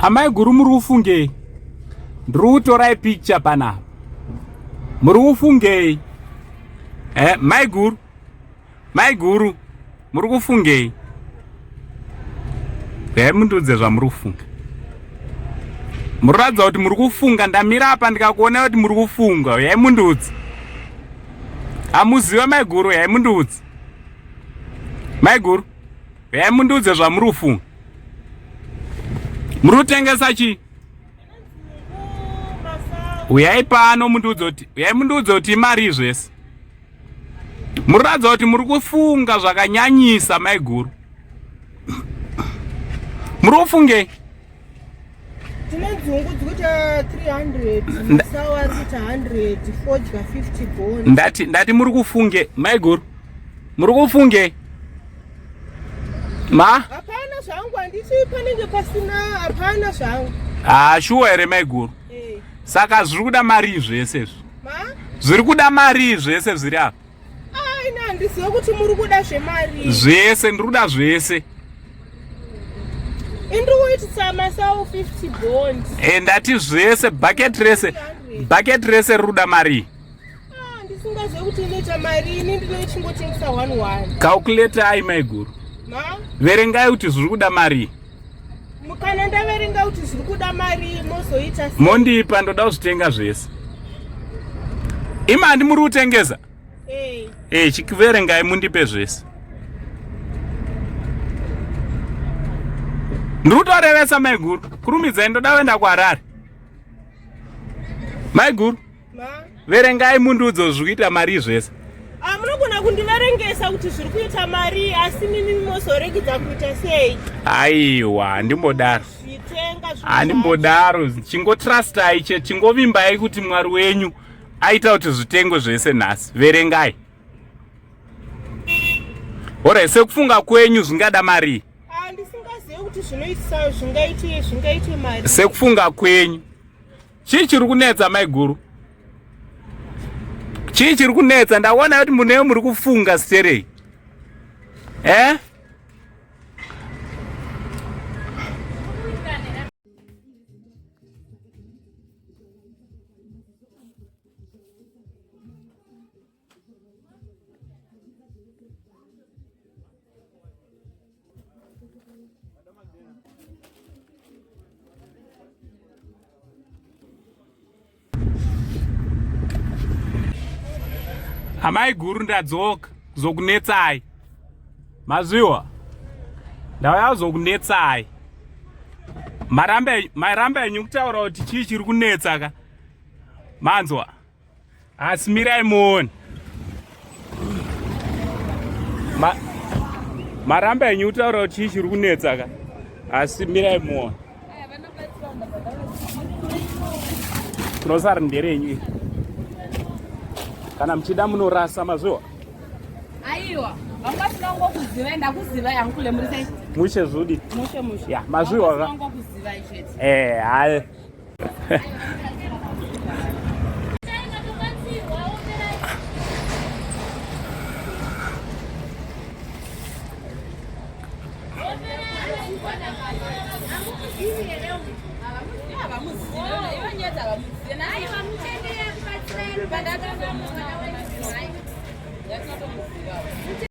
Amai guru muri kufungei? Ndiri kutorai picture panapa. Muri kufungei? Eh, mai guru. Mai guru, muri kufungei? Regai mundiudze zvamuri kufunga. Muri kuratidza kuti muri kufunga, ndamira apa ndikakuona kuti muri kufunga. Uyai mundiudze. Hamuzive mai guru, uyai mundiudze. Mai guru. Uyai mundiudze zvamuri kufunga. Muri kutengesa chii? Uyai pano mundiudze kuti uyai mundiudze kuti imari zvese. Muri kuratidza kuti muri kufunga zvakanyanyisa maiguru. Muri kufungei? Tine nzungu dzikuita 300, masawa ari kuita 100, fodya 50 bond. Ndati ndati muri kufunge maiguru. Muri kufunge? Ma? Hapana zvangu handiti panenge pasina hapana zvangu. Ah, shuwa here maiguru? Eh. Saka zviri kuda mari zvese izvi. Ma? Zviri kuda mari zvese zviri apa. Ah, ina handizive kuti muri kuda zvemari. Zvese ndiri kuda zvese. Indiri kuitisa masawu 50 bond. Eh, ndati zvese bucket rese. Bucket rese riri kuda mari. Ah, ndisingazive kuti inoita mari ini ndinochingotengesa 11. Calculator ai maiguru. Ma? Verengai kuti zviri kuda mari. Kana ndaverenga kuti zviri kuda mari mozoita sei? Mondipa ndoda kuzvitenga zvese. Ima handi muri kutengesa? Eh. Eh, chikuverengai mundipe zvese. Ndiri kutorevesa maiguru. Kurumidzai ndoda kuenda kuHarare. Maiguru. Ma? Verengai mundiudze zviri kuita mari zvese. Ah, munogona kundiverengesa kuti zviri kuita mari asi mimi mozoregedza kuita sei? Aiwa, handimbodaro. Zvitenga zvinhu Handimbodaro. Chingotrustai chete, chingovimbai kuti Mwari wenyu aita kuti zvitengwe zvese nhasi. Verengai. Ore, sekufunga kwenyu zvingada marii? Ah, ndisingazivi kuti zvinoitisa zvingaite zvingaite mari. Sekufunga kwenyu. Chii chiri kunetsa maiguru? Chii chiri kunetsa? Ndaona kuti mune muri kufunga sterei. Eh? Amai guru ndadzoka kuzokunetsai. Mazviwa? Ndauya kuzokunetsai. Maramba enyu kutaura kuti chii chiri kunetsa ka? Manzwa? Asi mirai muone. Maramba enyu kutaura kuti chii chiri kunetsa ka? Asi mirai muone. Tinosara nderenyu iri. Kana muchida munorasa mazviwa. Aiwa, vanga tinongokuziva ndakuziva yangu kule muri sei? Mushe zvudi. Mushe mushe. Ya, mazviwa ka. Tinongokuziva chete. Eh, hayi.